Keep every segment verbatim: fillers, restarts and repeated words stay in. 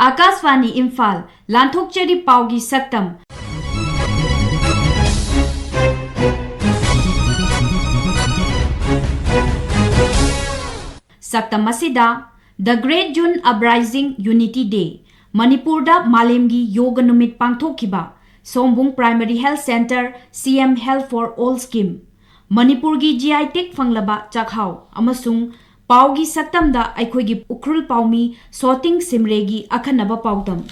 ꯑꯥꯀꯥꯁꯕꯥꯅꯤ ꯏꯝꯐꯥꯜ, ꯂꯥꯟꯊꯣꯛꯆꯔꯤ ꯄꯥꯎꯒꯤ ꯁꯛꯇꯝ꯫ ꯁꯛꯇꯝ ꯑꯁꯤꯗ The Great June Uprising Unity Day, ꯃꯅꯤꯄꯨꯔꯗ ꯃꯥꯂꯦꯝꯒꯤ ꯌꯣꯒ ꯅꯨꯃꯤꯠ ꯄꯥꯡꯊꯣꯛꯈꯤꯕ, ꯁꯣꯝꯕꯨꯡ Primary Health Centre, C M Health for All Scheme, ꯃꯅꯤꯄꯨꯔꯒꯤ G I tag ꯐꯪꯂꯕ ꯆꯥꯛꯍꯥꯎ ꯑꯃꯁꯨꯡ ꯄꯥꯎꯒꯤ ꯁꯛꯇꯝꯗ ꯑꯩꯈꯣꯏꯒꯤ ꯎꯈ꯭ꯔꯨꯜ ꯄꯥꯎꯃꯤ ꯁꯣꯇꯤꯡ ꯁꯤꯝꯔꯦꯒꯤ ꯑꯈꯟꯅꯕ ꯄꯥꯎꯗꯝ꯫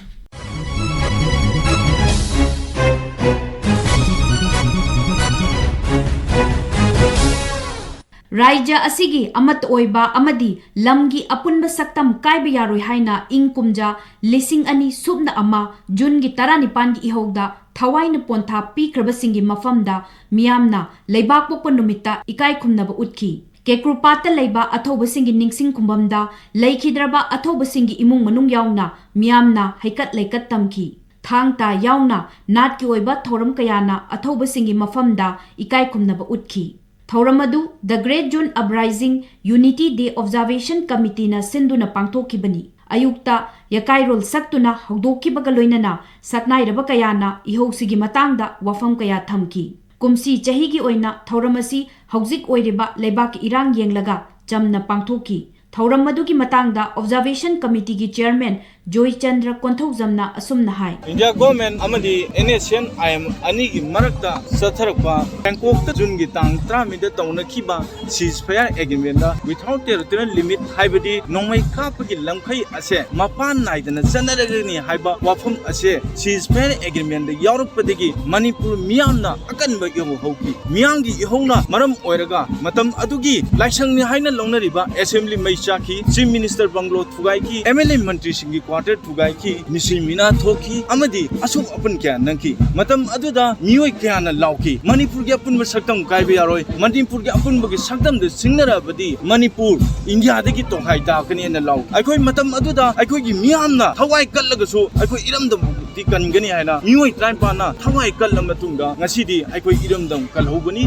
ꯔꯥꯏꯖ꯭ꯌ ꯑꯁꯤꯒꯤ ꯑꯃꯠꯇ ꯑꯣꯏꯕ ꯑꯃꯗꯤ ꯂꯝꯒꯤ ꯑꯄꯨꯟꯕ ꯁꯛꯇꯝ ꯀꯥꯏꯕ ꯌꯥꯔꯣꯏ ꯍꯥꯏꯅ ꯏꯪ ꯀꯨꯝꯖꯥ ꯂꯤꯁꯤꯡ ꯑꯅꯤ ꯁꯨꯞꯅ ꯑꯃ ꯖꯨꯟꯒꯤ ꯇꯔꯥꯅꯤꯄꯥꯟꯒꯤ ꯏꯍꯧꯗ ꯊꯋꯥꯏꯅ ꯄꯣꯟꯊꯥ ꯄꯤꯈ꯭ꯔꯕꯁꯤꯡꯒꯤ ꯃꯐꯝꯗ ꯃꯤꯌꯥꯝꯅ ꯂꯩꯕꯥꯛꯄꯣꯛꯄ ꯅꯨꯃꯤꯠꯇ ꯏꯀꯥꯏ ꯈꯨꯝꯅꯕ ꯎꯠꯈꯤ꯫ ꯀꯦꯀ꯭ꯔꯨꯄꯥꯠꯇ ꯂꯩꯕ ꯑꯊꯧꯕꯁꯤꯡꯒꯤ ꯅꯤꯡꯁꯤꯡ ꯈꯨꯕꯝꯗ ꯂꯩꯈꯤꯗ꯭ꯔꯕ ꯑꯊꯧꯕꯁꯤꯡꯒꯤ ꯏꯃꯨꯡ ꯃꯅꯨꯡ ꯌꯥꯎꯅ ꯃꯤꯌꯥꯝꯅ ꯍꯩꯀꯠ ꯂꯩꯀꯠ ꯇꯝꯈꯤ꯫ ꯊꯥꯡ ꯇꯥ ꯌꯥꯎꯅ ꯅꯥꯠꯀꯤ ꯑꯣꯏꯕ ꯊꯧꯔꯝ ꯀꯌꯥꯅ ꯑꯊꯧꯕꯁꯤꯡꯒꯤ ꯃꯐꯝꯗ ꯏꯀꯥꯏ ꯈꯨꯝꯅꯕ ꯎꯠꯈꯤ꯫ ꯊꯧꯔꯝ ꯑꯗꯨ The Great June Uprising Unity Day Observation Committeeꯅ ꯁꯤꯟꯗꯨꯅ ꯄꯥꯡꯊꯣꯛꯈꯤꯕꯅꯤ꯫ ꯑꯌꯨꯛꯇ ꯌꯀꯥꯏꯔꯣꯜ ꯁꯛꯇꯨꯅ ꯍꯧꯗꯣꯛꯈꯤꯕꯒ ꯂꯣꯏꯅꯅ ꯁꯛꯅꯥꯏꯔꯕ ꯀꯌꯥꯅ ꯏꯍꯧꯁꯤꯒꯤ ꯃꯇꯥꯡꯗ ꯋꯥꯐꯝ ꯀꯌꯥ ꯊꯝꯈꯤ꯫ ꯀꯨꯝꯁꯤ ꯆꯍꯤꯒꯤ ꯑꯣꯏꯅ ꯊꯧꯔꯝ ꯑꯁꯤ ꯍꯧꯖꯤꯛ ꯑꯣꯏꯔꯤꯕ ꯂꯩꯕꯥꯛꯀꯤ ꯏꯔꯥꯡ ꯌꯦꯡꯂꯒ ꯆꯝꯅ ꯄꯥꯡꯊꯣꯛꯈꯤ꯫ ꯊꯧꯔꯝ ꯑꯗꯨꯒꯤ ꯃꯇꯥꯡꯗ Observation Committeeꯒꯤ Chairman ꯖꯣꯏꯆꯟꯗ꯭ꯔ ꯀꯣꯟꯊꯧꯖꯝꯅ ꯑꯁꯨꯝꯅ ꯍꯥꯏ꯫ India Government ꯑꯃꯗꯤ N S C N I M ꯑꯅꯤꯒꯤ ꯃꯔꯛꯇ ꯆꯠꯊꯔꯛꯄ ꯕꯦꯡꯀꯣꯛꯇ ꯖꯨꯟꯒꯤ ꯇꯥꯡ ꯇꯔꯥꯃꯔꯤꯗ ꯇꯧꯅꯈꯤꯕ ceasefire agreementꯇ without territorial limit ꯍꯥꯏꯕꯗꯤ ꯅꯣꯡꯃꯩ ꯀꯥꯞꯄꯒꯤ ꯂꯝꯈꯩ ꯑꯁꯦ ꯃꯄꯥꯟ ꯅꯥꯏꯗꯅ ꯆꯠꯅꯔꯒꯅꯤ ꯍꯥꯏꯕ ꯋꯥꯐꯝ ꯑꯁꯦ ceasefire agreementꯇ ꯌꯥꯎꯔꯛꯄꯗꯒꯤ ꯃꯅꯤꯄꯨꯔ ꯃꯤꯌꯥꯝꯅ ꯑꯀꯟꯕ ꯏꯍꯧ ꯍꯧꯈꯤ꯫ ꯃꯤꯌꯥꯝꯒꯤ ꯏꯍꯧꯅ ꯃꯔꯝ ꯑꯣꯏꯔꯒ ꯃꯇꯝ ꯑꯗꯨꯒꯤ ꯂꯥꯏꯁꯪꯅꯤ ꯍꯥꯏꯅ ꯂꯧꯅꯔꯤꯕ assembly ꯃꯩ ꯆꯥꯛꯈꯤ, Chief Minister bungalow ꯊꯨꯒꯥꯏꯈꯤ, M L A ꯃꯟꯇ꯭ꯔꯤꯁꯤꯡꯒꯤ quarter ꯊꯨꯒꯥꯏꯈꯤ, ꯃꯤꯁꯤ ꯃꯤꯅꯥ ꯊꯣꯛꯈꯤ ꯑꯃꯗꯤ ꯑꯁꯣꯛ ꯑꯄꯟ ꯀꯌꯥ ꯅꯪꯈꯤ꯫ ꯃꯇꯝ ꯑꯗꯨꯗ ꯃꯤꯑꯣꯏ ꯀꯌꯥꯅ ꯂꯥꯎꯈꯤ, "ꯃꯅꯤꯄꯨꯔꯒꯤ ꯑꯄꯨꯟꯕ ꯁꯛꯇꯝ ꯀꯥꯏꯕ ꯌꯥꯔꯣꯏ, ꯃꯅꯤꯄꯨꯔꯒꯤ ꯑꯄꯨꯟꯕꯒꯤ ꯁꯛꯇꯝꯗ ꯁꯤꯡꯅꯔꯕꯗꯤ ꯃꯅꯤꯄꯨꯔ ꯏꯟꯗꯤꯌꯥꯗꯒꯤ ꯇꯣꯈꯥꯏ ꯇꯥꯛꯀꯅꯤ" ꯍꯥꯏꯅ ꯂꯥꯎꯈꯤ꯫ ꯑꯩꯈꯣꯏ ꯃꯇꯝ ꯑꯗꯨꯗ ꯑꯩꯈꯣꯏꯒꯤ ꯃꯤꯌꯥꯝꯅ ꯊꯋꯥꯏ ꯀꯠꯂꯒꯁꯨ ꯑꯩꯈꯣꯏ ꯏꯔꯝꯗꯝꯗꯤ ꯀꯟꯒꯅꯤ ꯍꯥꯏꯅ ꯃꯤꯑꯣꯏ ꯇꯔꯥꯅꯤꯄꯥꯟꯅ ꯊꯋꯥꯏ ꯀꯜꯂ ꯃꯇꯨꯡꯗ ꯉꯁꯤꯗꯤ ꯑꯩꯈꯣꯏ ꯏꯔꯝꯗꯝ ꯀꯜꯍꯧꯕꯅꯤ꯫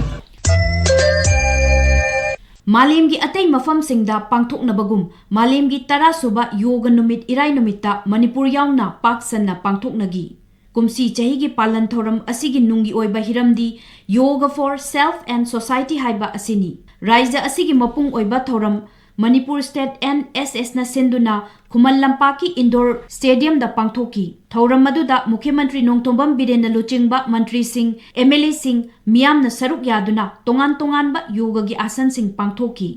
ꯃꯥꯂꯦꯝꯒꯤ ꯑꯇꯩ ꯃꯐꯝꯁꯤꯡꯗ ꯄꯥꯡꯊꯣꯛꯅꯕꯒꯨꯝ ꯃꯥꯂꯦꯝꯒꯤ ꯇꯔꯥ ꯁꯨꯕ ꯌꯣꯒ ꯅꯨꯃꯤꯠ ꯏꯔꯥꯏ ꯅꯨꯃꯤꯠꯇ ꯃꯅꯤꯄꯨꯔ ꯌꯥꯎꯅ ꯄꯥꯛ ꯁꯟꯅ ꯄꯥꯡꯊꯣꯛꯅꯈꯤ꯫ ꯀꯨꯝꯁꯤ ꯆꯍꯤꯒꯤ ꯄꯥꯂꯟ ꯊꯧꯔꯝ ꯑꯁꯤꯒꯤ ꯅꯨꯡꯒꯤ ꯑꯣꯏꯕ ꯍꯤꯔꯝꯗꯤ Yoga for Self and Society ꯍꯥꯏꯕ ꯑꯁꯤꯅꯤ꯫ ꯔꯥꯏꯖ꯭ꯌ ꯑꯁꯤꯒꯤ ꯃꯄꯨꯡ ꯑꯣꯏꯕ ꯊꯧꯔꯝ ꯃꯅꯤꯄꯨꯔ ꯁ꯭ꯇꯦꯠ ꯑꯦꯟ ꯑꯦꯁ ꯑꯦꯁꯅ ꯁꯤꯟꯗꯨꯅ ꯈꯨꯃꯟ ꯂꯝꯄꯥꯛꯀꯤ ꯏꯟꯗꯣꯔ ꯁ꯭ꯇꯦꯗꯤꯌꯝꯗ ꯄꯥꯡꯊꯣꯛꯈꯤ꯫ ꯊꯧꯔꯝ ꯑꯗꯨꯗ ꯃꯨꯈ꯭ꯌ ꯃꯟꯇ꯭ꯔꯤ ꯅꯣꯡꯊꯣꯝꯕꯝ ꯕꯤꯔꯦꯟꯅ ꯂꯨꯆꯤꯡꯕ ꯃꯟꯇ꯭ꯔꯤꯁꯤꯡ, ꯑꯦꯝ ꯑꯦꯜ ꯑꯦꯁꯤꯡ, ꯃꯤꯌꯥꯝꯅ ꯁꯔꯨꯛ ꯌꯥꯗꯨꯅ ꯇꯣꯉꯥꯟ ꯇꯣꯉꯥꯟꯕ ꯌꯣꯒꯒꯤ ꯑꯥꯁꯟꯁꯤꯡ ꯄꯥꯡꯊꯣꯛꯈꯤ꯫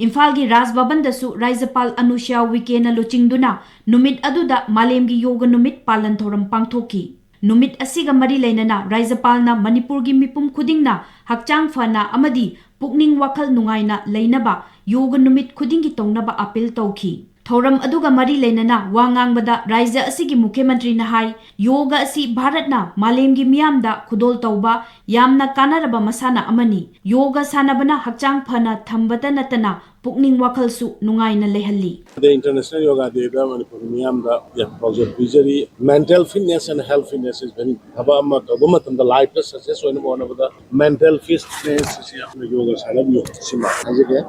ꯏꯝꯐꯥꯜꯒꯤ ꯔꯥꯖ ꯚꯕꯟꯗꯁꯨ ꯔꯥꯖ꯭ꯌꯄꯥꯜ ꯑꯅꯨꯁ꯭ꯌꯥ ꯎꯏꯀꯦꯅ ꯂꯨꯆꯤꯡꯗꯨꯅ ꯅꯨꯃꯤꯠ ꯑꯗꯨꯗ ꯃꯥꯂꯦꯝꯒꯤ ꯌꯣꯒ ꯅꯨꯃꯤꯠ ꯄꯥꯂꯟ ꯊꯧꯔꯝ ꯄꯥꯡꯊꯣꯛꯈꯤ꯫ ꯅꯨꯃꯤꯠ ꯑꯁꯤꯒ ꯃꯔꯤ ꯂꯩꯅꯅ ꯔꯥꯖ꯭ꯌꯄꯥꯜꯅ ꯃꯅꯤꯄꯨꯔꯒꯤ ꯃꯤꯄꯨꯝ ꯈꯨꯗꯤꯡꯅ ꯍꯛꯆꯥꯡ ꯐꯅ ꯑꯃꯗꯤ ꯄꯨꯛꯅꯤꯡ ꯋꯥꯈꯜ ꯅꯨꯡꯉꯥꯏꯅ ꯂꯩꯅꯕ ꯌꯣꯒ ꯅꯨꯃꯤꯠ ꯈꯨꯗꯤꯡꯒꯤ ꯇꯧꯅꯕ ꯑꯄꯤꯜ ꯇꯧꯈꯤ꯫ ꯊꯧꯔꯝ ꯑꯗꯨꯒ ꯃꯔꯤ ꯂꯩꯅꯅ ꯋꯥ ꯉꯥꯡꯕꯗ ꯔꯥꯖ꯭ꯌ ꯑꯁꯤꯒꯤ ꯃꯨꯈ꯭ꯌ ꯃꯟꯇ꯭ꯔꯤꯅ ꯍꯥꯏ, ꯌꯣꯒ ꯑꯁꯤ ꯚꯥꯔꯠꯅ ꯃꯥꯂꯦꯝꯒꯤ ꯃꯤꯌꯥꯝꯗ ꯈꯨꯗꯣꯜ ꯇꯧꯕ ꯌꯥꯝꯅ ꯀꯥꯟꯅꯔꯕ ꯃꯁꯥꯟꯅ ꯑꯃꯅꯤ꯫ ꯌꯣꯒ ꯁꯥꯟꯅꯕꯅ ꯍꯛꯆꯥꯡ ꯐꯅ ꯊꯝꯕꯇ ꯅꯠꯇꯅ ꯄꯨꯛꯅꯤꯡ ꯋꯥꯈꯜꯁꯨ ꯅꯨꯡꯉꯥꯏꯅ ꯂꯩꯍꯜꯂꯤ꯫ The International Yoga Day ꯗ ꯃꯅꯤꯄꯨꯔꯒꯤ ꯃꯤꯌꯥꯝꯗ ꯌꯥꯝ ꯄꯥꯎꯖꯦꯜ ꯄꯤꯖꯔꯤ꯫ Mental fitness and health fitness is very, ꯊꯕꯛ ꯑꯃ ꯇꯧꯕ ꯃꯇꯝꯗ life ꯇ success ꯑꯣꯏꯅꯕ ꯍꯣꯠꯅꯕꯗ mental fitness ꯑꯁꯤ ꯌꯥꯝꯅ ꯌꯣꯒ ꯁꯥꯟꯅꯕꯤꯌꯨ ꯁꯤꯃ ꯍꯥꯏꯖꯒꯦ꯫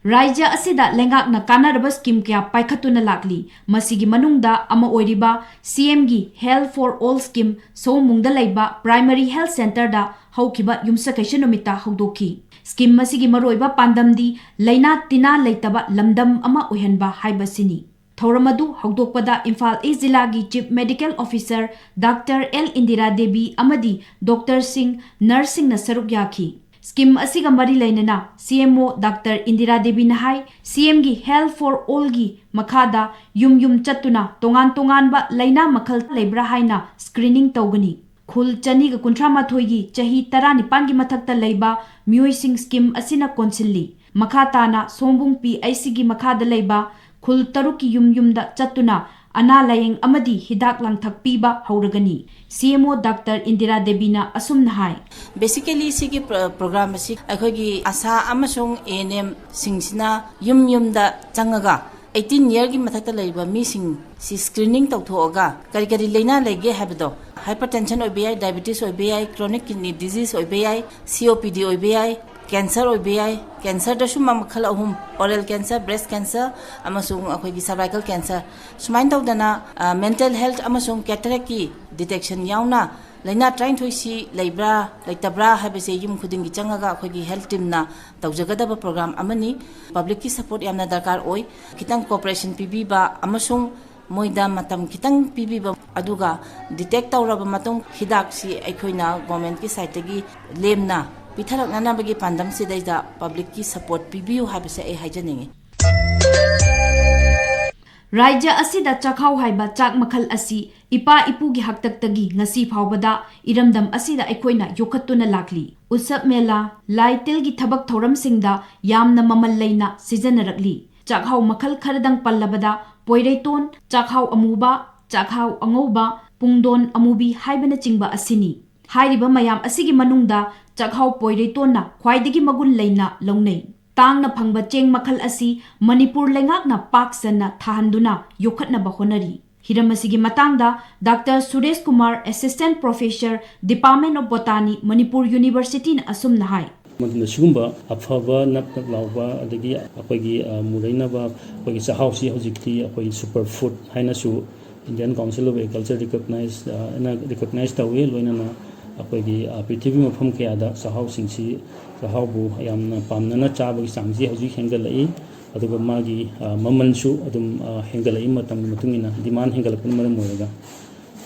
ꯔꯥꯖ꯭ꯌ ꯑꯁꯤꯗ ꯂꯩꯉꯥꯛꯅ ꯀꯥꯟꯅꯔꯕ scheme ꯀꯌꯥ ꯄꯥꯏꯈꯠꯇꯨꯅ ꯂꯥꯛꯂꯤ꯫ ꯃꯁꯤꯒꯤ ꯃꯅꯨꯡꯗ ꯑꯃ ꯑꯣꯏꯔꯤꯕ ꯁꯤ ꯑꯦꯝꯒꯤ Health for All scheme ꯁꯑꯣꯝꯕꯨꯡꯗ ꯂꯩꯕ Primary Health Centre ꯗ ꯍꯧꯈꯤꯕ ꯌꯨꯝꯁꯀꯩꯁ ꯅꯨꯃꯤꯠꯇ ꯍꯧꯗꯣꯛꯈꯤ꯫ Scheme ꯑꯁꯤꯒꯤ ꯃꯔꯨꯑꯣꯏꯕ ꯄꯥꯟꯗꯝꯗꯤ ꯂꯩꯅꯥ ꯇꯤꯟꯅꯥ ꯂꯩꯇꯕ ꯂꯝꯗꯝ ꯑꯃ ꯑꯣꯏꯍꯟꯕ ꯍꯥꯏꯕꯁꯤꯅꯤ꯫ ꯊꯧꯔꯝ ꯑꯗꯨ ꯍꯧꯗꯣꯛꯄꯗ ꯏꯝꯐꯥꯜ ꯏꯁ ꯖꯤꯂꯥꯒꯤ Chief Medical Officer doctor L Indira Devi ꯑꯃꯗꯤ ꯗꯣꯛꯇꯔꯁꯤꯡ, ꯅꯔꯁꯁꯤꯡꯅ ꯁꯔꯨꯛ ꯌꯥꯈꯤ꯫ Scheme ꯑꯁꯤꯒ ꯃꯔꯤ ꯂꯩꯅꯅ ꯁꯤ ꯑꯦꯝ ꯑꯣ ꯗꯥꯛꯇꯔ ꯏꯟꯗꯤꯔꯥ ꯗꯦꯕꯤꯅ ꯍꯥꯏ, ꯁꯤ ꯑꯦꯝꯒꯤ Health for All ꯒꯤ ꯃꯈꯥꯗ ꯌꯨꯝ ꯌꯨꯝ ꯆꯠꯇꯨꯅ ꯇꯣꯉꯥꯟ ꯇꯣꯉꯥꯟꯕ ꯂꯩꯅꯥ ꯃꯈꯜ ꯂꯩꯕ꯭ꯔꯥ ꯍꯥꯏꯅ screening ꯇꯧꯒꯅꯤ꯫ ꯈꯨꯜ ꯆꯅꯤꯒ ꯀꯨꯟꯊ꯭ꯔꯥ ꯃꯥꯊꯣꯏꯒꯤ ꯆꯍꯤ ꯇꯔꯥꯅꯤꯄꯥꯟꯒꯤ ꯃꯊꯛꯇ ꯂꯩꯕ ꯃꯤꯑꯣꯏꯁꯤꯡ scheme ꯑꯁꯤꯅ ꯀꯣꯟꯁꯤꯜꯂꯤ꯫ ꯃꯈꯥ ꯇꯥꯅ ꯁꯑꯣꯝꯕꯨꯡ ꯄꯤ ꯑꯩꯆ ꯁꯤꯒꯤ ꯃꯈꯥꯗ ꯂꯩꯕ ꯈꯨꯜ ꯇꯔꯨꯛꯀꯤ ꯌꯨꯝ ꯌꯨꯝꯗ ꯆꯠꯇꯨꯅ ꯑꯅꯥ ꯂꯥꯌꯦꯡ ꯑꯃꯗꯤ ꯍꯤꯗꯥꯛ ꯂꯥꯡꯊꯛ ꯄꯤꯕ ꯍꯧꯔꯒꯅꯤ꯫ ꯁꯤ ꯑꯦꯝ ꯑꯣ ꯗꯥꯛꯇꯔ ꯏꯟꯗꯤꯔꯥ ꯗꯦꯕꯤꯅ ꯑꯁꯨꯝꯅ ꯍꯥꯏ꯫ Basically ꯁꯤꯒꯤ ꯄ꯭ꯔ-, program ꯑꯁꯤ ꯑꯩꯈꯣꯏꯒꯤ ꯑꯁꯥ ꯑꯃꯁꯨꯡ ꯑꯦ ꯑꯦꯟ ꯑꯦꯝꯁꯤꯡꯁꯤꯅ ꯌꯨꯝ ꯌꯨꯝꯗ ꯆꯪꯉꯒ eighteen year ꯒꯤ ꯃꯊꯛꯇ ꯂꯩꯔꯤꯕ ꯃꯤꯁꯤꯡꯁꯤ screening ꯇꯧꯊꯣꯛꯑꯒ ꯀꯔꯤ ꯀꯔꯤ ꯂꯩꯅꯥ ꯂꯩꯒꯦ ꯍꯥꯏꯕꯗꯣ, hypertension ꯑꯣꯏꯕ ꯌꯥꯏ, diabetes ꯑꯣꯏꯕ ꯌꯥꯏ, chronic kidney disease ꯑꯣꯏꯕ ꯌꯥꯏ, C O P D ꯑꯣꯏꯕ ꯌꯥꯏ, ꯀꯦꯟꯁꯔ ꯑꯣꯏꯕ ꯌꯥꯏ꯫ ꯀꯦꯟꯁꯔꯗꯁꯨ ꯃꯈꯜ ꯑꯍꯨꯝ: oral cancer, breast cancer ꯑꯃꯁꯨꯡ ꯑꯩꯈꯣꯏꯒꯤ cervical cancer꯫ ꯁꯨꯃꯥꯏꯅ ꯇꯧꯗꯅ ꯃꯦꯟꯇꯦꯜ ꯍꯦꯜꯊ ꯑꯃꯁꯨꯡ ꯀꯦꯇꯔꯦꯛꯀꯤ ꯗꯤꯇꯦꯛꯁꯟ ꯌꯥꯎꯅ ꯂꯥꯏꯅꯥ ꯇꯔꯥꯅꯤꯊꯣꯏꯁꯤ ꯂꯩꯕ꯭ꯔꯥ ꯂꯩꯇꯕ꯭ꯔꯥ ꯍꯥꯏꯕꯁꯦ ꯌꯨꯝ ꯈꯨꯗꯤꯡꯒꯤ ꯆꯪꯉꯒ ꯑꯩꯈꯣꯏꯒꯤ ꯍꯦꯜꯊ ꯇꯤꯝꯅ ꯇꯧꯖꯒꯗꯕ ꯄ꯭ꯔꯣꯒ꯭ꯔꯥꯝ ꯑꯃꯅꯤ꯫ ꯄꯕ꯭ꯂꯤꯛꯀꯤ ꯁꯄꯣꯔꯠ ꯌꯥꯝꯅ ꯗꯔꯀꯥꯔ ꯑꯣꯏ꯫ ꯈꯤꯇꯪ ꯀꯣꯑꯣꯄꯔꯦꯁꯟ ꯄꯤꯕꯤꯕ ꯑꯃꯁꯨꯡ ꯃꯣꯏꯗ ꯃꯇꯝ ꯈꯤꯇꯪ ꯄꯤꯕꯤꯕ, ꯑꯗꯨꯒ ꯗꯤꯇꯦꯛ ꯇꯧꯔꯕ ꯃꯇꯨꯡ ꯍꯤꯗꯥꯛꯁꯤ ꯑꯩꯈꯣꯏꯅ ꯒꯣꯔꯃꯦꯟꯠꯀꯤ ꯁꯥꯏꯠꯇꯒꯤ ꯂꯦꯝꯅ ꯄꯤꯊꯔꯛꯅꯅꯕꯒꯤ ꯄꯥꯟꯗꯝꯁꯤꯗꯩꯗ ꯄꯕ꯭ꯂꯤꯛꯀꯤ ꯁꯄꯣꯔꯠ ꯄꯤꯕꯤꯌꯨ ꯍꯥꯏꯕꯁꯦ ꯑꯩ ꯍꯥꯏꯖꯅꯤꯡꯉꯤ꯫ ꯔꯥꯖ꯭ꯌ ꯑꯁꯤꯗ ꯆꯥꯛꯍꯥꯎ ꯍꯥꯏꯕ ꯆꯥꯛ ꯃꯈꯜ ꯑꯁꯤ ꯏꯄꯥ ꯏꯄꯨꯒꯤ ꯍꯥꯛꯇꯛꯇꯒꯤ ꯉꯁꯤ ꯐꯥꯎꯕꯗ ꯏꯔꯝꯗꯝ ꯑꯁꯤꯗ ꯑꯩꯈꯣꯏꯅ ꯌꯣꯛꯈꯠꯇꯨꯅ ꯂꯥꯛꯂꯤ꯫ ꯎꯠꯁꯕ ꯃꯦꯂꯥ, ꯂꯥꯏ ꯇꯤꯜꯒꯤ ꯊꯕꯛ ꯊꯧꯔꯝꯁꯤꯡꯗ ꯌꯥꯝꯅ ꯃꯃꯜ ꯂꯩꯅ ꯁꯤꯖꯤꯟꯅꯔꯛꯂꯤ꯫ ꯆꯥꯛꯍꯥꯎ ꯃꯈꯜ ꯈꯔꯗꯪ ꯄꯜꯂꯕꯗ ꯄꯣꯏꯔꯩꯇꯣꯟ, ꯆꯥꯛꯍꯥꯎ ꯑꯃꯨꯕ, ꯆꯥꯛꯍꯥꯎ ꯑꯉꯧꯕ, ꯄꯨꯡꯗꯣꯟ ꯑꯃꯨꯕꯤ ꯍꯥꯏꯕꯅꯆꯤꯡꯕ ꯑꯁꯤꯅꯤ꯫ ꯍꯥꯏꯔꯤꯕ ꯃꯌꯥꯝ ꯑꯁꯤꯒꯤ ꯃꯅꯨꯡꯗ ꯆꯥꯛꯍꯥꯎ ꯄꯣꯏꯔꯩꯇꯣꯟꯅ ꯈ꯭ꯋꯥꯏꯗꯒꯤ ꯃꯒꯨꯟ ꯂꯩꯅ ꯂꯧꯅꯩ꯫ ꯇꯥꯡꯅ ꯐꯪꯕ ꯆꯦꯡ ꯃꯈꯜ ꯑꯁꯤ ꯃꯅꯤꯄꯨꯔ ꯂꯩꯉꯥꯛꯅ ꯄꯥꯛ ꯁꯟꯅ ꯊꯥꯍꯟꯗꯨꯅ ꯌꯣꯛꯈꯠꯅꯕ ꯍꯣꯠꯅꯔꯤ꯫ ꯍꯤꯔꯝ ꯑꯁꯤꯒꯤ ꯃꯇꯥꯡꯗ doctor Suresh Kumar, Assistant Professor, Department of Botany, Manipur University ꯅ ꯑꯁꯨꯝꯅ ꯍꯥꯏ꯫ ꯃꯗꯨꯅ ꯁꯤꯒꯨꯝꯕ ꯑꯐꯕ ꯅꯞ ꯅꯞ ꯂꯥꯎꯕ, ꯑꯗꯒꯤ ꯑꯩꯈꯣꯏꯒꯤ, ꯑ, ꯃꯨꯔꯩꯅꯕ ꯑꯩꯈꯣꯏꯒꯤ ꯆꯥꯛꯍꯥꯎꯁꯤ ꯍꯧꯖꯤꯛꯇꯤ ꯑꯩꯈꯣꯏ super food ꯍꯥꯏꯅꯁꯨ Indian Council of Agriculture recognize, ꯑ, ꯅ recognize ꯇꯧꯏ꯫ ꯂꯣꯏꯅꯅ ꯑꯩꯈꯣꯏꯒꯤ, ꯑ, ꯄ꯭ꯔꯤꯊꯤꯕꯤ ꯃꯐꯝ ꯀꯌꯥꯗ ꯆꯥꯛꯍꯥꯎꯁꯤꯡꯁꯤ, ꯆꯥꯛꯍꯥꯎꯕꯨ ꯌꯥꯝꯅ ꯄꯥꯝꯅꯅ ꯆꯥꯕꯒꯤ ꯆꯥꯡꯁꯤ ꯍꯧꯖꯤꯛ ꯍꯦꯟꯒꯠꯂꯛꯏ꯫ ꯑꯗꯨꯒ ꯃꯥꯒꯤ, ꯑ, ꯃꯃꯜꯁꯨ ꯑꯗꯨꯝ, ꯑ, ꯍꯦꯟꯒꯠꯂꯛꯏ, ꯃꯇꯝꯒꯤ ꯃꯇꯨꯡ ꯏꯟꯅ demand ꯍꯦꯟꯒꯠꯂꯛꯄꯅ ꯃꯔꯝ ꯑꯣꯏꯔꯒ꯫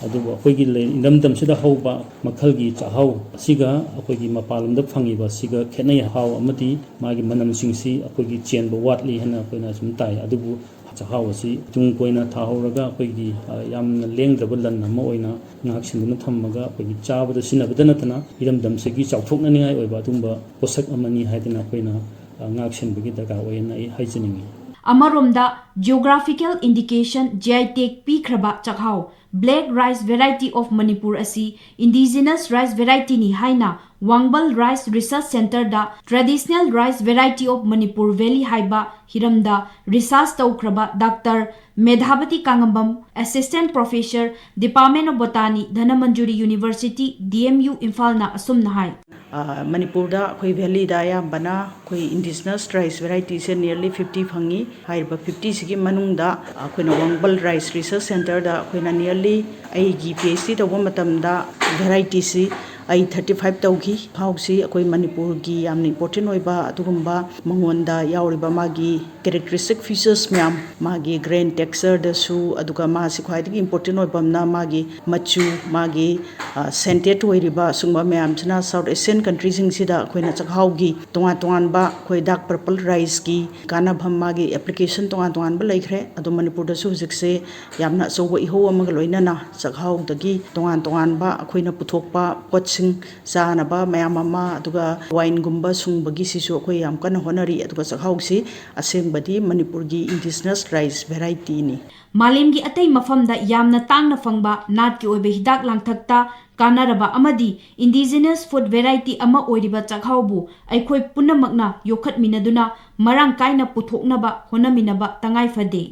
ꯑꯗꯨꯕꯨ ꯑꯩꯈꯣꯏꯒꯤ ꯂꯩ-, ꯏꯔꯝꯗꯝꯁꯤꯗ ꯍꯧꯕ ꯃꯈꯜꯒꯤ ꯆꯥꯛꯍꯥꯎ ꯑꯁꯤꯒ ꯑꯩꯈꯣꯏꯒꯤ ꯃꯄꯥꯟꯂꯣꯝꯗ ꯐꯪꯉꯤꯕ ꯑꯁꯤꯒ ꯈꯦꯠꯅꯩ꯫ ꯆꯥꯛꯍꯥꯎ ꯑꯃꯗꯤ ꯃꯥꯒꯤ ꯃꯅꯝꯁꯤꯡꯁꯤ ꯑꯩꯈꯣꯏꯒꯤ ꯆꯦꯟꯕ ꯋꯥꯠꯂꯤ ꯍꯥꯏꯅ ꯑꯩꯈꯣꯏꯅ ꯁꯨꯝ ꯇꯥꯏ꯫ ꯑꯗꯨꯕꯨ ꯆꯥꯛꯍꯥꯎ ꯑꯁꯤ ꯇꯨꯡ ꯀꯣꯏꯅ ꯊꯥꯍꯧꯔꯒ ꯑꯩꯈꯣꯏꯒꯤ, ꯑ, ꯌꯥꯝꯅ ꯂꯦꯡꯗ꯭ꯔꯕ ꯂꯟ ꯑꯃ ꯑꯣꯏꯅ ꯉꯥꯛ ꯁꯦꯟꯗꯨꯅ ꯊꯝꯃꯒ ꯑꯩꯈꯣꯏꯒꯤ ꯆꯥꯕꯗ ꯁꯤꯖꯤꯟꯅꯕꯗ ꯅꯠꯇꯅ ꯏꯔꯝꯗꯝꯁꯤꯒꯤ ꯆꯥꯎꯊꯣꯛꯅꯅꯤꯡꯉꯥꯏ ꯑꯣꯏꯕ ꯑꯗꯨꯒꯨꯝꯕ ꯄꯣꯠꯁꯛ ꯑꯃꯅꯤ ꯍꯥꯏꯗꯅ ꯑꯩꯈꯣꯏꯅ, ꯑ, ꯉꯥꯛ ꯁꯦꯟꯕꯒꯤ ꯗꯔꯀꯥꯔ ꯑꯣꯏꯌꯦꯅ ꯑꯩ ꯍꯥꯏꯖꯅꯤꯡꯉꯤ꯫ ꯑꯃꯔꯣꯝꯗ Geographical Indication, G I tag ꯄꯤꯈ꯭ꯔꯕ ꯆꯥꯛꯍꯥꯎ Black Rice Variety of Manipur ꯑꯁꯤ Indigenous Rice Variety ꯅꯤ ꯍꯥꯏꯅ ꯋꯥꯡꯕꯜ Rice Research Centre the Traditional Rice Variety of Manipur Valley ꯍꯥꯏꯕ ꯍꯤꯔꯝꯗ research ꯇꯧꯈ꯭ꯔꯕ doctor Medhabati Kangabam, Assistant Professor, Department of Botany, Dhanamanjuri University, D M U, ꯏꯝꯐꯥꯜꯅ ꯑꯁꯨꯝꯅ ꯍꯥꯏ꯫ ꯑ, ꯃꯅꯤꯄꯨꯔꯗ ꯑꯩꯈꯣꯏ valley ꯗ ꯑꯌꯥꯝꯕꯅ ꯑꯩꯈꯣꯏ Indigenous Rice Variety ꯁꯦ nearly fifty ꯐꯪꯉꯤ꯫ ꯍꯥꯏꯔꯤꯕ fifty ꯁꯤꯒꯤ ꯃꯅꯨꯡꯗ ꯑꯩꯈꯣꯏꯅ ꯋꯥꯡꯕꯜ Rice Research Centre ꯗ ꯑꯩꯈꯣꯏꯅ nearly, ꯑꯩꯒꯤ P H D ꯇꯧꯕ ꯃꯇꯝꯗ variety ꯁꯤ ꯑꯩ thirty five ꯇꯧꯈꯤ꯫ ꯆꯥꯛꯍꯥꯎꯁꯤ ꯑꯩꯈꯣꯏ ꯃꯅꯤꯄꯨꯔꯒꯤ ꯌꯥꯝꯅ important ꯑꯣꯏꯕ ꯑꯗꯨꯒꯨꯝꯕ ꯃꯉꯣꯟꯗ ꯌꯥꯎꯔꯤꯕ ꯃꯥꯒꯤ characteristic features ꯃꯌꯥꯝ, ꯃꯥꯒꯤ grain texture ꯗꯁꯨ, ꯑꯗꯨꯒ ꯃꯥꯁꯤ ꯈ꯭ꯋꯥꯏꯗꯒꯤ important ꯑꯣꯏꯕ ꯑꯃꯅ ꯃꯥꯒꯤ ꯃꯆꯨ, ꯃꯥꯒꯤ, ꯑ, scented ꯑꯣꯏꯔꯤꯕ ꯁꯨꯝꯕ ꯃꯌꯥꯝꯁꯤꯅ South Asian country ꯁꯤꯡꯁꯤꯗ ꯑꯩꯈꯣꯏꯅ ꯆꯥꯛꯍꯥꯎꯒꯤ ꯇꯣꯉꯥꯟ ꯇꯣꯉꯥꯟꯕ ꯑꯩꯈꯣꯏ dark purple rice ꯀꯤ ꯀꯥꯟꯅꯐꯝ, ꯃꯥꯒꯤ application ꯇꯣꯉꯥꯟ ꯇꯣꯉꯥꯟꯕ ꯂꯩꯈ꯭ꯔꯦ꯫ ꯑꯗꯣ ꯃꯅꯤꯄꯨꯔꯗꯁꯨ ꯍꯧꯖꯤꯛꯁꯦ ꯌꯥꯝꯅ ꯑꯆꯧꯕ ꯏꯍꯧ ꯑꯃꯒ ꯂꯣꯏꯅꯅ ꯆꯥꯛꯍꯥꯎꯗꯒꯤ ꯇꯣꯉꯥꯟ ꯇꯣꯉꯥꯟꯕ ꯑꯩꯈꯣꯏꯅ ꯄꯨꯊꯣꯛꯄ ꯄꯣꯠꯁꯤꯡ, ꯆꯥꯅꯕ ꯃꯌꯥꯝ ꯑꯃ, ꯑꯗꯨꯒ wine ꯒꯨꯝꯕ ꯁꯨꯡꯕꯒꯤꯁꯤꯁꯨ ꯑꯩꯈꯣꯏ ꯌꯥꯝ ꯀꯟꯅ ꯍꯣꯠꯅꯔꯤ꯫ ꯑꯗꯨꯒ ꯆꯥꯛꯍꯥꯎꯁꯤ ꯑꯁꯦꯡꯕꯗꯤ ꯃꯅꯤꯄꯨꯔꯒꯤ Indigenous Rice Variety ꯅꯤ꯫ ꯃꯥꯂꯦꯝꯒꯤ ꯑꯇꯩ ꯃꯐꯝꯗ ꯌꯥꯝꯅ ꯇꯥꯡꯅ ꯐꯪꯕ ꯅꯥꯠꯀꯤ ꯑꯣꯏꯕ ꯍꯤꯗꯥꯛ ꯂꯥꯡꯊꯛꯇ ꯀꯥꯟꯅꯔꯕ ꯑꯃꯗꯤ Indigenous Food Variety ꯑꯃ ꯑꯣꯏꯔꯤꯕ ꯆꯥꯛꯍꯥꯎꯕꯨ ꯑꯩꯈꯣꯏ ꯄꯨꯝꯅꯃꯛꯅ ꯌꯣꯛꯈꯠꯃꯤꯟꯅꯗꯨꯅ ꯃꯔꯥꯡ ꯀꯥꯏꯅ ꯄꯨꯊꯣꯛꯅꯕ ꯍꯣꯠꯅꯃꯤꯟꯅꯕ ꯇꯉꯥꯏ ꯐꯗꯦ꯫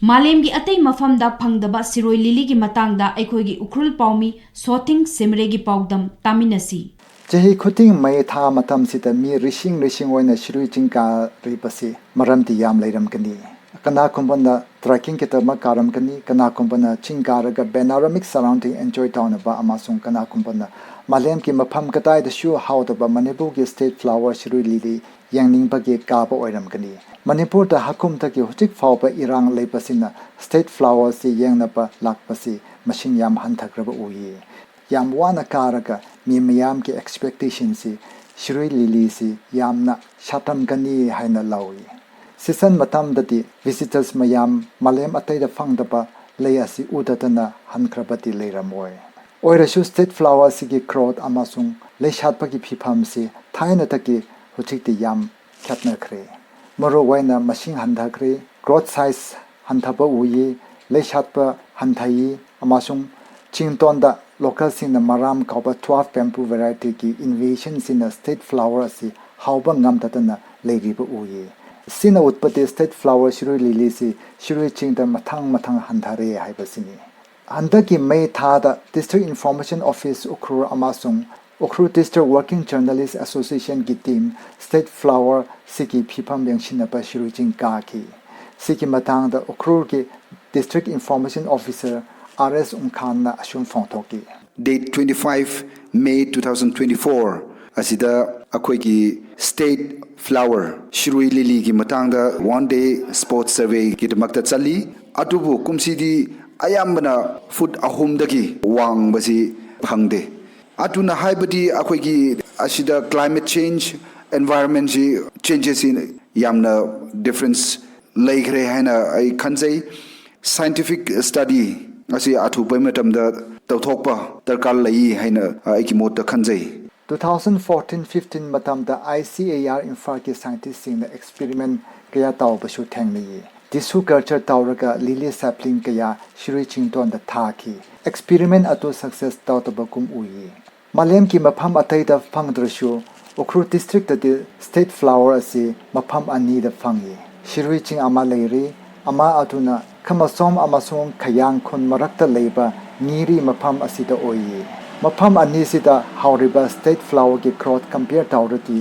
ꯃꯥꯂꯦꯝꯒꯤ ꯑꯇꯩ ꯃꯐꯝꯗ ꯐꯪꯗꯕ ꯁꯤꯔꯣꯏ ꯂꯤꯂꯤꯒꯤ ꯃꯇꯥꯡꯗ ꯑꯩꯈꯣꯏꯒꯤ ꯎꯈ꯭ꯔꯨꯜ ꯄꯥꯎꯃꯤ ꯁꯣꯊꯤꯡ ꯁꯤꯝꯔꯦꯒꯤ ꯄꯥꯎꯗꯝ ꯇꯥꯃꯤꯟꯅꯁꯤ꯫ ꯆꯍꯤ ꯈꯨꯗꯤꯡ ꯃꯩ ꯊꯥ ꯃꯇꯝꯁꯤꯗ ꯃꯤ ꯔꯤꯁꯤꯡ ꯔꯤꯁꯤꯡ ꯑꯣꯏꯅ ꯁꯤꯔꯨꯏ ꯆꯤꯡ ꯀꯥꯔꯤꯕꯁꯤ ꯃꯔꯝꯗꯤ ꯌꯥꯝ ꯂꯩꯔꯝꯒꯅꯤ꯫ ꯀꯅꯥꯒꯨꯝꯕꯅ trekking ꯒꯤꯗꯃꯛ ꯀꯥꯔꯝꯒꯅꯤ, ꯀꯅꯥꯒꯨꯝꯕꯅ ꯆꯤꯡ ꯀꯥꯔꯒ panoramic surrounding enjoy ꯇꯧꯅꯕ, ꯑꯃꯁꯨꯡ ꯀꯅꯥꯒꯨꯝꯕꯅ ꯃꯥꯂꯦꯝꯒꯤ ꯃꯐꯝ ꯀꯗꯥꯏꯗꯁꯨ ꯍꯧꯗꯕ ꯃꯅꯤꯄꯨꯔꯒꯤ state flower ꯁꯤꯔꯨꯏ ꯂꯤꯂꯤ ꯌꯦꯡꯅꯤꯡꯕꯒꯤ ꯀꯥꯕ ꯑꯣꯏꯔꯝꯒꯅꯤ꯫ ꯃꯅꯤꯄꯨꯔꯗ ꯍꯥꯀꯨꯝꯗꯒꯤ ꯍꯧꯖꯤꯛ ꯐꯥꯎꯕ ꯏꯔꯥꯡ ꯂꯩꯕꯁꯤꯅ state flower ꯁꯤ ꯌꯦꯡꯅꯕ ꯂꯥꯛꯄꯁꯤ ꯃꯁꯤꯡ ꯌꯥꯝ ꯍꯟꯊꯈ꯭ꯔꯕ ꯎꯏ꯫ ꯌꯥꯝ ꯋꯥꯅ ꯀꯥꯔꯒ ꯃꯤ ꯃꯌꯥꯝꯒꯤ expectation ꯁꯤ ꯁꯤꯔꯨꯏ ꯂꯤꯂꯤꯁꯤ ꯌꯥꯝꯅ ꯁꯥꯠꯂꯝꯒꯅꯤ ꯍꯥꯏꯅ ꯂꯧꯏ꯫ Season ꯃꯇꯝꯗꯗꯤ visitors ꯃꯌꯥꯝ ꯃꯥꯂꯦꯝ ꯑꯇꯩꯗ ꯐꯪꯗꯕ ꯂꯩ ꯑꯁꯤ ꯎꯗꯗꯅ ꯍꯟꯈ꯭ꯔꯕꯗꯤ ꯂꯩꯔꯝꯃꯣꯏ꯫ ꯑꯣꯏꯔꯁꯨ state flower ꯑꯁꯤꯒꯤ growth ꯑꯃꯁꯨꯡ ꯂꯩ ꯁꯥꯠꯄꯒꯤ ꯐꯤꯕꯝꯁꯤ ꯊꯥꯏꯅꯗꯒꯤ ꯍꯧꯖꯤꯛꯇꯤ ꯌꯥꯝ ꯈꯦꯠꯅꯈ꯭ꯔꯦ꯫ ꯃꯔꯨ ꯑꯣꯏꯅ ꯃꯁꯤꯡ ꯍꯟꯊꯈ꯭ꯔꯦ, growth size ꯍꯟꯊꯕ ꯎꯏ, ꯂꯩ ꯁꯥꯠꯄ ꯍꯟꯊꯩ, ꯑꯃꯁꯨꯡ ꯆꯤꯡꯇꯣꯟꯗ localꯁꯤꯡꯅ ꯃꯔꯥꯝ ꯀꯧꯕ dwarf bamboo varietyꯒꯤ invasionꯁꯤꯅ state flower ꯑꯁꯤ ꯍꯧꯕ ꯉꯝꯗꯗꯅ ꯂꯩꯔꯤꯕ ꯎꯏ꯫ ꯁꯤꯅ ꯎꯠꯄꯗꯤ state flower ꯁꯤꯔꯨꯏ ꯂꯤꯂꯤꯁꯤ ꯁꯤꯔꯨꯏ ꯆꯤꯡꯗ ꯃꯊꯪ ꯃꯊꯪ ꯍꯟꯊꯔꯦ ꯍꯥꯏꯕꯁꯤꯅꯤ꯫ ꯍꯟꯗꯛꯀꯤ ꯃꯦ ꯊꯥꯗ District Information Office ꯎꯈ꯭ꯔꯨꯜ ꯑꯃꯁꯨꯡ Ukhrul District Working Journalist Associationꯒꯤ team state flower ꯁꯤꯒꯤ ꯐꯤꯕꯝ ꯌꯦꯡꯁꯤꯟꯅꯕ ꯁꯤꯔꯨꯏ ꯆꯤꯡ ꯀꯥꯈꯤ꯫ ꯁꯤꯒꯤ ꯃꯇꯥꯡꯗ ꯎꯈ꯭ꯔꯨꯜꯒꯤ District Information Officer ꯑꯥꯔ ꯑꯦꯁ ꯎꯪꯈꯥꯟꯅ ꯑꯁꯨꯝ ꯐꯣꯡꯗꯣꯛꯈꯤ꯫ Date twenty-five May two thousand twenty-four ꯑꯁꯤꯗ ꯑꯩꯈꯣꯏꯒꯤ state flower ꯁꯤꯔꯨꯏ ꯂꯤꯂꯤꯒꯤ ꯃꯇꯥꯡꯗ one day spot surveyꯒꯤꯗꯃꯛꯇ ꯆꯠꯂꯤ꯫ ꯑꯗꯨꯕꯨ ꯀꯨꯝꯁꯤꯗꯤ ꯑꯌꯥꯝꯕꯅ ꯐꯨꯠ ꯑꯍꯨꯝꯗꯒꯤ ꯋꯥꯡꯕꯁꯤ ꯐꯪꯗꯦ꯫ ꯑꯗꯨꯅ ꯍꯥꯏꯕꯗꯤ ꯑꯩꯈꯣꯏꯒꯤ ꯑꯁꯤꯗ climate change, environmentꯁꯤ changesꯁꯤ ꯌꯥꯝꯅ difference ꯂꯩꯈ꯭ꯔꯦ ꯍꯥꯏꯅ ꯑꯩ ꯈꯟꯖꯩ꯫ Scientific study ꯑꯁꯤ ꯑꯊꯨꯕ ꯃꯇꯝꯗ ꯇꯧꯊꯣꯛꯄ ꯗꯔꯀꯥꯔ ꯂꯩ ꯍꯥꯏꯅ ꯑꯩꯒꯤ ꯃꯣꯠꯇ ꯈꯟꯖꯩ꯫ Two thousand fourteen fifteen ꯃꯇꯝꯗ I C A R ꯏꯝꯐꯥꯜꯒꯤ scientistꯁꯤꯡꯅ experiment ꯀꯌꯥ ꯇꯧꯕꯁꯨ ꯊꯦꯡꯅꯩ꯫ Tissue culture ꯇꯧꯔꯒ lily sapling ꯀꯌꯥ ꯁꯤꯔꯨꯏ ꯆꯤꯡꯇꯣꯟꯗ ꯊꯥꯈꯤ꯫ Experiment ꯑꯗꯨ success ꯇꯧꯗꯕꯒꯨꯝ ꯎꯏ꯫ ꯃꯥꯂꯦꯝꯒꯤ ꯃꯐꯝ ꯑꯇꯩꯗ ꯐꯪꯗ꯭ꯔꯁꯨ ꯎꯈ꯭ꯔꯨꯜ districtꯇꯗꯤ state flower ꯑꯁꯤ ꯃꯐꯝ ꯑꯅꯤꯗ ꯐꯪꯏ꯫ ꯁꯤꯔꯨꯏ ꯆꯤꯡ ꯑꯃ ꯂꯩꯔꯤ, ꯑꯃ ꯑꯗꯨꯅ ꯈꯃꯁꯣꯝ ꯑꯃꯁꯨꯡ ꯈꯌꯥꯡ ꯈꯨꯟ ꯃꯔꯛꯇ ꯂꯩꯕ ꯉꯤꯔꯤ ꯃꯐꯝ ꯑꯁꯤꯗ ꯑꯣꯏꯌꯦ꯫ ꯃꯐꯝ ꯑꯅꯤꯁꯤꯗ ꯍꯧꯔꯤꯕ state flowerꯒꯤ growth compare ꯇꯧꯔꯗꯤ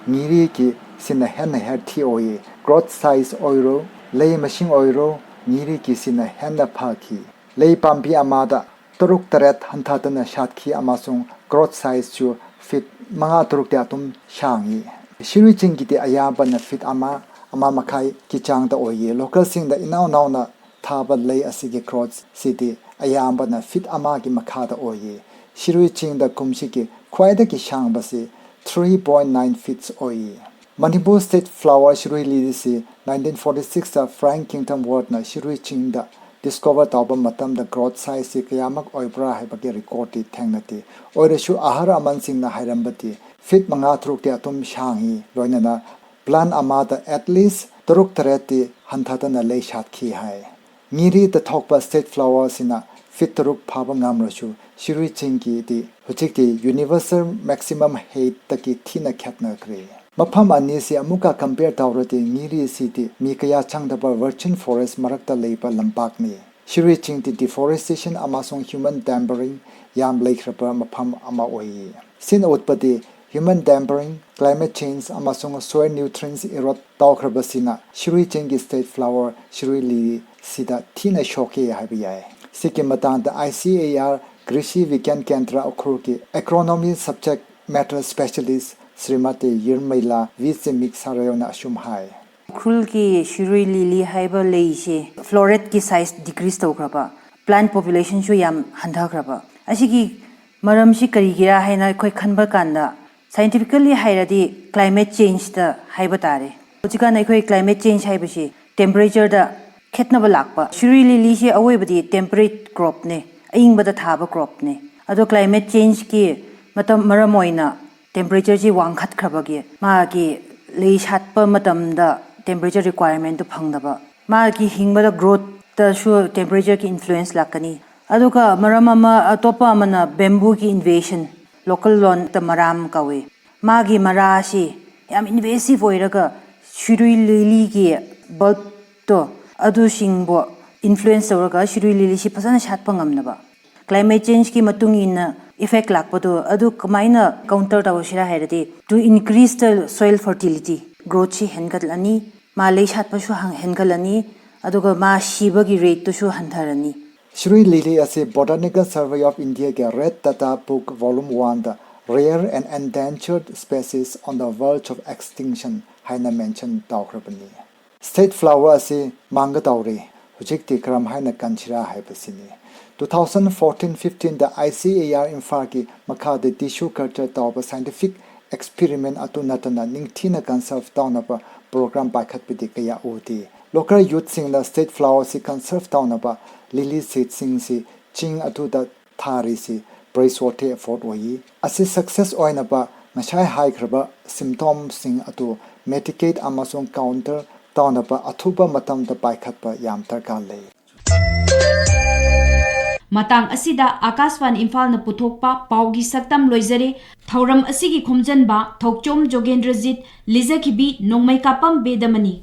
ꯉꯤꯔꯤꯒꯤ ꯁꯤꯅ ꯍꯦꯟꯅ healthy ꯑꯣꯏꯌꯦ꯫ Growth size ꯑꯣꯏꯔꯣ, ꯂꯩ ꯃꯁꯤꯡ ꯑꯣꯏꯔꯣ, ꯉꯤꯔꯤꯒꯤ ꯁꯤꯅ ꯍꯦꯟꯅ ꯐꯈꯤ꯫ ꯂꯩ ꯄꯥꯝꯕꯤ ꯑꯃꯗ ꯇꯔꯨꯛ ꯇꯔꯦꯠ ꯍꯟꯊꯗꯅ ꯁꯥꯠꯈꯤ ꯑꯃꯁꯨꯡ growth sizeꯁꯨ feet ꯃꯉꯥ ꯇꯔꯨꯛꯇꯤ ꯑꯗꯨꯝ ꯁꯥꯡꯏ꯫ ꯁꯤꯔꯨꯏ ꯆꯤꯡꯒꯤꯗꯤ ꯑꯌꯥꯝꯕꯅ feet ꯑꯃ, ꯑꯃ ꯃꯈꯥꯏꯒꯤ ꯆꯥꯡꯗ ꯑꯣꯏꯌꯦ꯫ Localꯁꯤꯡꯗ ꯏꯅꯥꯎ ꯅꯥꯎꯅ ꯊꯥꯕ ꯂꯩ ꯑꯁꯤꯒꯤ growthꯁꯤꯗꯤ ꯑꯌꯥꯝꯕꯅ feet ꯑꯃꯒꯤ ꯃꯈꯥꯗ ꯑꯣꯏꯌꯦ꯫ ꯁꯤꯔꯨꯏ ꯆꯤꯡꯗ ꯀꯨꯝꯁꯤꯒꯤ ꯈ꯭ꯋꯥꯏꯗꯒꯤ ꯁꯥꯡꯕꯁꯤ three point nine feet ꯑꯣꯏꯌꯦ꯫ Manipur state flower Shirui ꯂꯤꯂꯤꯁꯤ nineteen forty sixꯇ Frank Kingdom Wardꯅ Shirui ꯆꯤꯡꯗ discover ꯇꯧꯕ ꯃꯇꯝꯗ growth sizeꯁꯤ ꯀꯌꯥꯃꯛ ꯑꯣꯏꯕ꯭ꯔꯥ ꯍꯥꯏꯕꯒꯤ recordꯗꯤ ꯊꯦꯡꯅꯗꯦ꯫ ꯑꯣꯏꯔꯁꯨ ꯑꯍꯜ ꯂꯃꯟꯁꯤꯡꯅ ꯍꯥꯏꯔꯝꯕꯗꯤ feet ꯃꯉꯥ ꯇꯔꯨꯛꯇꯤ ꯑꯗꯨꯝ ꯁꯥꯡꯏ, ꯂꯣꯏꯅꯅ plant ꯑꯃꯗ at least ꯇꯔꯨꯛ ꯇꯔꯦꯠꯇꯤ ꯍꯟꯊꯗꯅ ꯂꯩ ꯁꯥꯠꯈꯤ ꯍꯥꯏ꯫ ꯉꯤꯔꯤꯗ ꯊꯣꯛꯄ state flower ꯑꯁꯤꯅ feet ꯇꯔꯨꯛ ꯐꯥꯕ ꯉꯝꯂꯁꯨ, ꯁꯤꯔꯨꯏ ꯆꯤꯡꯒꯤꯗꯤ ꯍꯧꯖꯤꯛꯇꯤ universal maximum height ꯇꯒꯤ ꯊꯤꯅ ꯈꯦꯠꯅꯈ꯭ꯔꯦ꯫ ꯃꯐꯝ ꯑꯅꯤꯁꯤ ꯑꯃꯨꯛꯀ compare ꯇꯧꯔꯗꯤ, ꯉꯤꯔꯤꯁꯤꯗꯤ ꯃꯤ ꯀꯌꯥ ꯆꯪꯗꯕ virgin forest ꯃꯔꯛꯇ ꯂꯩꯕ ꯂꯝꯄꯥꯛꯅꯤ꯫ ꯁꯤꯔꯨꯏ ꯆꯤꯡꯗꯤ deforestation ꯑꯃꯁꯨꯡ human tampering ꯌꯥꯝ ꯂꯩꯈ꯭ꯔꯕ ꯃꯐꯝ ꯑꯃ ꯑꯣꯏꯌꯦ꯫ ꯁꯤꯅ ꯎꯠꯄꯗꯤ human tampering, climate change ꯑꯃꯁꯨꯡ soil nutrients erode ꯇꯧꯈ꯭ꯔꯕꯁꯤꯅ ꯁꯤꯔꯨꯏ ꯆꯤꯡꯒꯤ state flower ꯁꯤꯔꯨꯏ ꯂꯤꯂꯤ ꯁꯤꯗ ꯊꯤꯅ ꯁꯣꯛꯀꯦ ꯍꯥꯏꯕ ꯌꯥꯏ꯫ ꯁꯤꯒꯤ ꯃꯇꯥꯡꯗ I C A R ꯀ꯭ꯔꯤꯁꯤ ꯕꯤꯒ꯭ꯌꯥꯟ ꯀꯦꯟꯗ꯭ꯔ ꯎꯈ꯭ꯔꯨꯜꯒꯤ agronomy subject matter specialist Shrimati Yiremeila V Chimik ꯁꯥꯔꯣꯌꯣꯅ ꯑꯁꯨꯝ ꯍꯥꯏ꯫ ꯎꯈ꯭ꯔꯨꯜꯒꯤ ꯁꯤꯔꯨꯏ ꯂꯤꯂꯤ ꯍꯥꯏꯕ ꯂꯩꯁꯦ floretꯀꯤ size decrease ꯇꯧꯈ꯭ꯔꯕ, plant populationꯁꯨ ꯌꯥꯝ ꯍꯟꯊꯈ꯭ꯔꯕ꯫ ꯑꯁꯤꯒꯤ ꯃꯔꯝꯁꯤ ꯀꯔꯤꯒꯤꯔꯥ ꯍꯥꯏꯅ ꯑꯩꯈꯣꯏ ꯈꯟꯕ ꯀꯥꯟꯗ, scientifically ꯍꯥꯏꯔꯗꯤ climate changeꯇ ꯍꯥꯏꯕ ꯇꯥꯔꯦ꯫ ꯍꯧꯖꯤꯛꯀꯥꯟ ꯑꯩꯈꯣꯏ climate change ꯍꯥꯏꯕꯁꯤ temperatureꯗ ꯈꯦꯠꯅꯕ ꯂꯥꯛꯄ꯫ ꯁꯤꯔꯨꯏ ꯂꯤꯂꯤꯁꯤ ꯑꯑꯣꯏꯕꯗꯤ temperate cropꯅꯦ, ꯑꯏꯪꯕꯗ ꯊꯥꯕ cropꯅꯦ꯫ ꯑꯗꯣ climate changeꯀꯤ ꯃꯇꯝ, ꯃꯔꯝ ꯑꯣꯏꯅ temperatureꯁꯤ ꯋꯥꯡꯈꯠꯈ꯭ꯔꯕꯒꯤ ꯃꯥꯒꯤ ꯂꯩ ꯁꯥꯠꯄ ꯃꯇꯝꯗ temperature requirementꯇꯨ ꯐꯪꯗꯕ, ꯃꯥꯒꯤ ꯍꯤꯡꯕꯗ growthꯇꯁꯨ temperatureꯒꯤ influence ꯂꯥꯛꯀꯅꯤ꯫ ꯑꯗꯨꯒ ꯃꯔꯝ ꯑꯃ, ꯑꯇꯣꯞꯄ ꯑꯃꯅ bambooꯒꯤ invasion, local ꯂꯣꯟꯗ ꯃꯔꯥꯝ ꯀꯧꯏ꯫ ꯃꯥꯒꯤ ꯃꯔꯥꯁꯤ ꯌꯥꯝ invasive ꯑꯣꯏꯔꯒ ꯁꯤꯔꯨꯏ ꯂꯤꯂꯤꯒꯤ bulbꯇꯣ, ꯑꯗꯨꯁꯤꯡꯕꯨ influence ꯇꯧꯔꯒ ꯁꯤꯔꯨꯏ ꯂꯤꯂꯤꯁꯤ ꯐꯖꯅ ꯁꯥꯠꯄ ꯉꯝꯗꯕ꯫ Climate changeꯀꯤ ꯃꯇꯨꯡ ꯏꯟꯅ effect ꯂꯥꯛꯄꯗꯣ, ꯑꯗꯨ ꯀꯃꯥꯏꯅ counter ꯇꯧꯁꯤꯔꯥ ꯍꯥꯏꯔꯗꯤ, to increase the soil fertility, growthꯁꯤ ꯍꯦꯟꯒꯠꯂꯅꯤ, ꯃꯥ ꯂꯩ ꯁꯥꯠꯄꯁꯨ ꯍꯪ-, ꯍꯦꯟꯒꯠꯂꯅꯤ, ꯑꯗꯨꯒ ꯃꯥ ꯁꯤꯕꯒꯤ rateꯇꯨꯁꯨ ꯍꯟꯊꯔꯅꯤ꯫ ꯁꯤꯔꯨꯏ ꯂꯤꯂꯤ ꯑꯁꯤ Botanical Survey of Indiaꯒꯤ Red Data Book Volume Oneꯗ Rare and Endangered Species on the Verge of Extinction ꯍꯥꯏꯅ mention ꯇꯧꯈ꯭ꯔꯕꯅꯤ꯫ State flower ꯑꯁꯤ ꯃꯥꯡꯒꯗꯧꯔꯤ, ꯍꯧꯖꯤꯛꯇꯤ ꯀꯔꯝ ꯍꯥꯏꯅ ꯀꯟꯁꯤꯔꯥ ꯍꯥꯏꯕꯁꯤꯅꯤ꯫ Two thousand fourteen fifteen the I C A R ꯏꯝꯐꯥꯜꯒꯤ ꯃꯈꯥꯗ tissue culture ꯇꯧꯕ scientific experiment ꯑꯗꯨ ꯅꯠꯇꯅ ꯅꯤꯡꯊꯤꯅ conserve ꯇꯧꯅꯕ program ꯄꯥꯏꯈꯠꯄꯗꯤ ꯀꯌꯥ ꯎꯗꯦ꯫ Local youthꯁꯤꯡꯅ state flower ꯑꯁꯤ conserve ꯇꯧꯅꯕ lily seedꯁꯤꯡꯁꯤ ꯆꯤꯡ ꯑꯗꯨꯗ ꯊꯥꯔꯤꯁꯤ praiseworthy effort ꯑꯣꯏꯌꯦ꯫ ꯑꯁꯤ success ꯑꯣꯏꯅꯕ ꯉꯁꯥꯏ ꯍꯥꯏꯈ꯭ꯔꯕ symptomꯁꯤꯡ ꯑꯗꯨ mitigate ꯑꯃꯁꯨꯡ counter ꯇꯧꯅꯕ ꯑꯊꯨꯕ ꯃꯇꯝꯗ ꯄꯥꯏꯈꯠꯄ ꯌꯥꯝ ꯗꯔꯀꯥꯔ ꯂꯩ꯫ ꯃꯇꯥꯡ ꯑꯁꯤꯗ ꯑꯥꯀꯥꯁꯕꯥꯅꯤ ꯏꯝꯐꯥꯜꯅ ꯄꯨꯊꯣꯛꯄ ꯄꯥꯎꯒꯤ ꯁꯛꯇꯝ ꯂꯣꯏꯖꯔꯦ꯫ ꯊꯧꯔꯝ ꯑꯁꯤꯒꯤ ꯈꯣꯝꯖꯟꯕ ꯊꯣꯛꯆꯣꯝ ꯖꯣꯒꯦꯟꯗ꯭ꯔꯖꯤꯠ, ꯂꯤꯖꯈꯤꯕꯤ ꯅꯣꯡꯃꯩꯀꯥꯄꯝ ꯕꯦꯗꯃꯅꯤ꯫